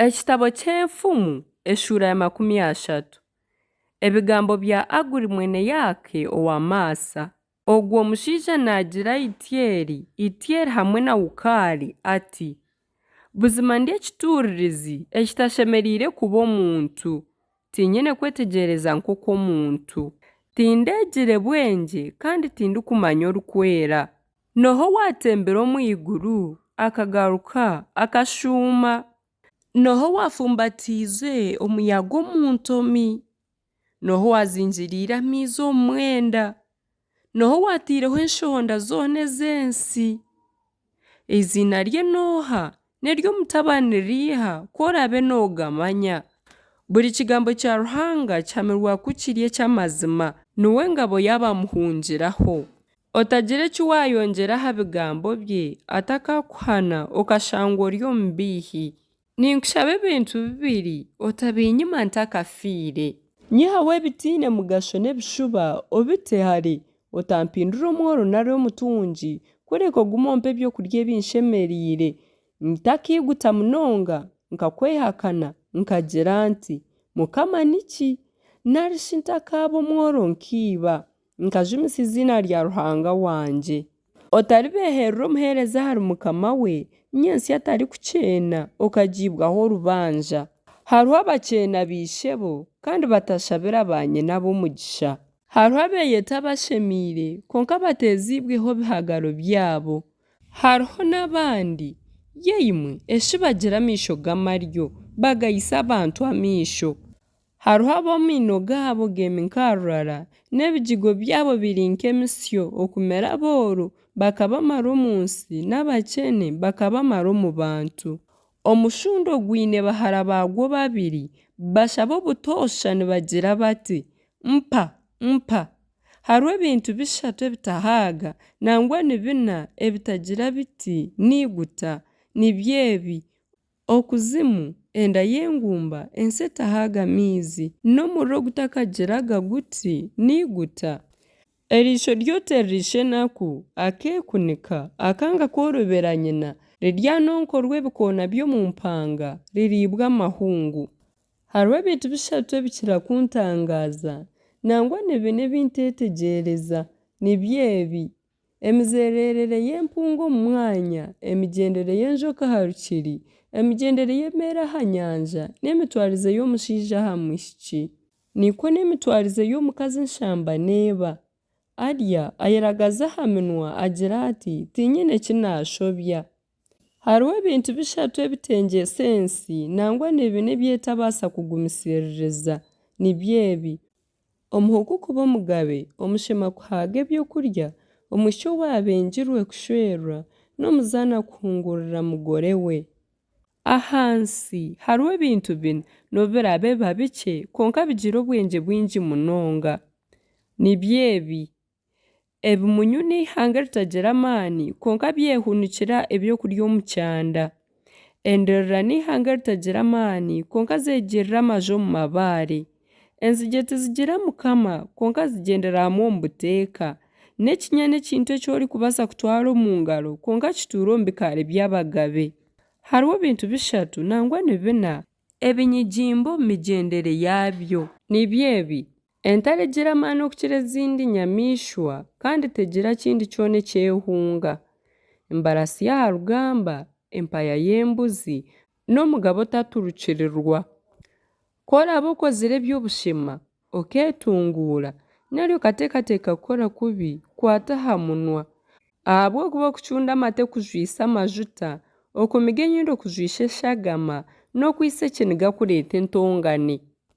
Ekitabo ky'Enfumu eshuura ya 30. Ebigambo bya Aguri mwene Yaake owa Maasa. Ogwo mushaija naagira Itieli, Itieli hamwe na Ukaali ati, Buzima ndi ekituuririzi ekitashemereire kuba omuntu, tiinyine kwetegyereza nk'okw'omuntu. Tindeegire bwengye kandi tindikumanya Orikwera. N'oha owaatembire omu iguru, akagaruka, akashuuma? N'oha owaafumbatiize omuyaga omu ntomi? N'oha owaazingiriire amaizi omu mwenda? N'oha owaataireho enshonda zoona ez'ensi? Eiziina rye n'oha, n'ery'omutabani riiha, ku oraabe noogamanya? Buri kigambo kya Ruhanga kihamibwa ku kiri eky'amazima, niwe ngabo y'abamuhungiraho. Otagira eki waayongyera aha bigambo bye, atakaakuhana okashangwa ori omubeihi. Ninkushaba ebintu bibiri, otabiinyima ntakafiire. Nyihaho ebitaine mugasho n'ebishuba, obite hare, otampindura omworo nari omutungi, kureka ogume ompe ebyokurya ebinshemereire, ntakaiguta munonga, nkakwehakana, nkagira nti, Mukama ni ki? Nari shi ntakaaba omworo nkaiba, nkajumisa eiziina rya Ruhanga wangye. Otaribeeherera omuheereza ahari mukama we, nyentsya atarikukyeena, okagiibwaho orubanja. Hariho abakyeena baishebo, kandi batashabira baanyinabo omugisha. Hariho abeeyeta abashemeire, kwonka bateeziibweho bihagaro byabo. Hariho n'abandi, yaimwe, eshi bagira amaisho g'amaryo, bagayisa abantu amaisho! Hariho abu amaino gaabo geemi nka rurara, n'ebigigo byabo biri nk'emisyo okumira abooro bakabamara omu nsi, n'abakyene bakabamara omu bantu. Omushundo gwine bahara baagwo babiri, bashaba obutoosha nibagira bati, Mpa! Mpa! Hariho ebintu bishatu ebitahaaga, nangwa ni bina ebitagira biti, Naiguta! Nibyo ebi, Okuzimu, enda y'engumba, ensi etahaaga maizi, n'omuriro ogutakagiraga guti, Naiguta! Eriisho ry'oteera eriisho enaku, akeekunika, akanga kworobera nyina, riryanonkorwa ebikoona by'omu mpanga, ririibwe amahungu. Hariho ebintu bishatu ebikira kuntangaaza, nangwa ni bina ebi nteetegyereza, nibyo ebi, Emizeereerere y'empungu omu mwanya, emigyendere y'enjoka aha rukiri, emigyendere y'emeeri aha nyanja, n'emitwarize y'omushaija aha mwishiki. Nikwo n'emitwarize y'omukazi enshambani eba. Arya, ayeragaza aha minwa agira ati, Tiinyine ki naashobya. Hariho ebintu bishatu ebitengyetsa ensi, nangwa ni bina ebi etabaasa kugumisiririza, nibyo ebi, Omuhuuku kuba omugabe, omushema kuhaaga ebyokurya, omwishiki owaabingirwe kushwerwa, n'omuzaana kuhungurira mugore we. Aha nsi hariho ebintu bina, nobu biraabe biba bikye, kwonka bigira obwengye bwingi munonga. Nibyo ebi, Ebimunyu n'eihanga eritagira maani, kwonka byehunikira ebyokurya omu kyanda. Endirira n'eihanga eritagira maani, kwonka zeegirira amaju omu mabaare. Enzigye tizigira mukama, kwonka zigyendera hamwe omu buteeka. N'ekinya n'ekintu eki orikubaasa kutwara omu ngaro, kwonka kituura omu bikaari by'abagabe. Hariho ebintu bishatu nangwa ni bina ebinyigimba omu migyendere yaabyo. Nibyo ebi, Entare egira amaani okukira ezindi nyamaishwa kandi tegira kindi kyona eki ehunga. Embaraasi y'aha rugamba, empaya y'embuzi, n'omugabe otaturukirirwa. Ku oraabe okozire eby'obushema, okeetunguura, nari okateekateeka kukora kubi, kwata aha munwa. Ahabw'okuba okucunda amate kujwisa amajuta, okumiga enyindo kujwisa eshagama, n'okwitsa ekiniga kureeta entongane.